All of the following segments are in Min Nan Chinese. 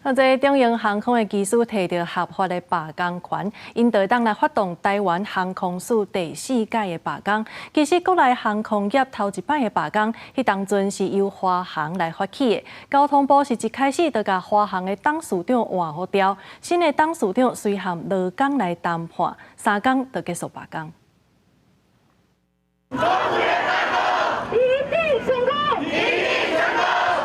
啊，這長榮航空的機師提著合法的罷工權，𪜶就會當來發動台灣航空史第四屆的罷工。其實國內航空業頭一擺的罷工，彼當陣是由華航來發起的。交通部是一開始就共華航的董事長換予掉，新的董事長隨和勞工來談判，3工就結束罷工。一定成功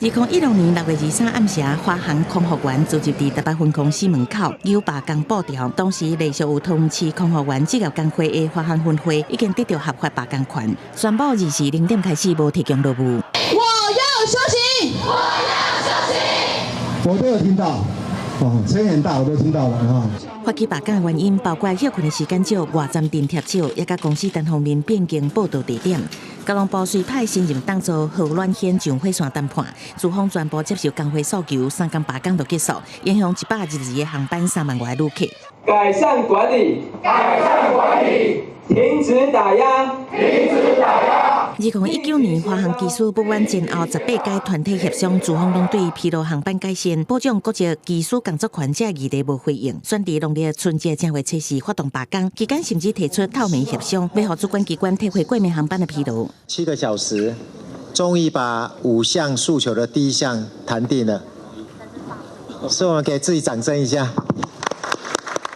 ！2016年6月23暗時，華航空服員聚集佇台北分公司門口，有罷工布條。當時陸續有桃園市空服員職業工會的華航分會已經得著合法罷工權，宣布24零點開始無提供勞務。我要休息，我要休息。我都有聽到，哦，聲音很大，我都聽到了啊。發起罷工的原因包括歇睏的時間少、外站津貼少，也佮公司單方面變更報到地點。交通部隨派新任董座何暖軒上火線談判，資方全部接受工會訴求，3工罷工就結束，影響122個航班3萬外旅客。改善管理，改善管理，停止打壓，停止打壓。2019年，華航機師不滿前後18屆團體協商，資方攏對疲勞航班改善、保障國籍機師工作權這議題無回應，選佇農曆春節正月初四發動罷工，期間甚至提出透明協商，欲予主管機關退回過暝航班的疲勞。7個小時，終於把五項訴求的第一項談定了，是我們給自己掌聲一下。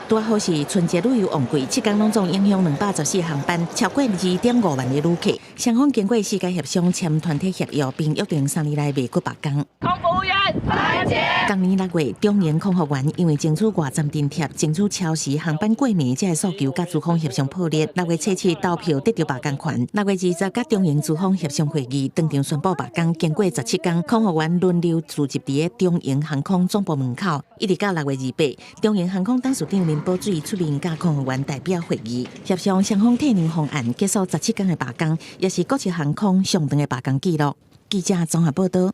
拄好是春節旅遊旺季，7工攏總影響214航班，超過2.5萬個旅客。雙方經過四屆協商簽團體協約，並約定3年內袂閣罷工。空服員團結。今年6月，長榮空服員因為爭取外站津貼、爭取超時航班過暝這个訴求，佮資方協商破裂。6月初7投票得著罷工權，6月20佮長榮資方協商會議當場宣布罷工。經過17工，空服員輪流聚集佇長榮航空總部門口，一直到6月28，長榮航空董事長林寶水出面佮空服員代表會議協商，雙方退讓方案，結束17工的罷工，也是國際航空上長的罷工紀錄。記者綜合報道。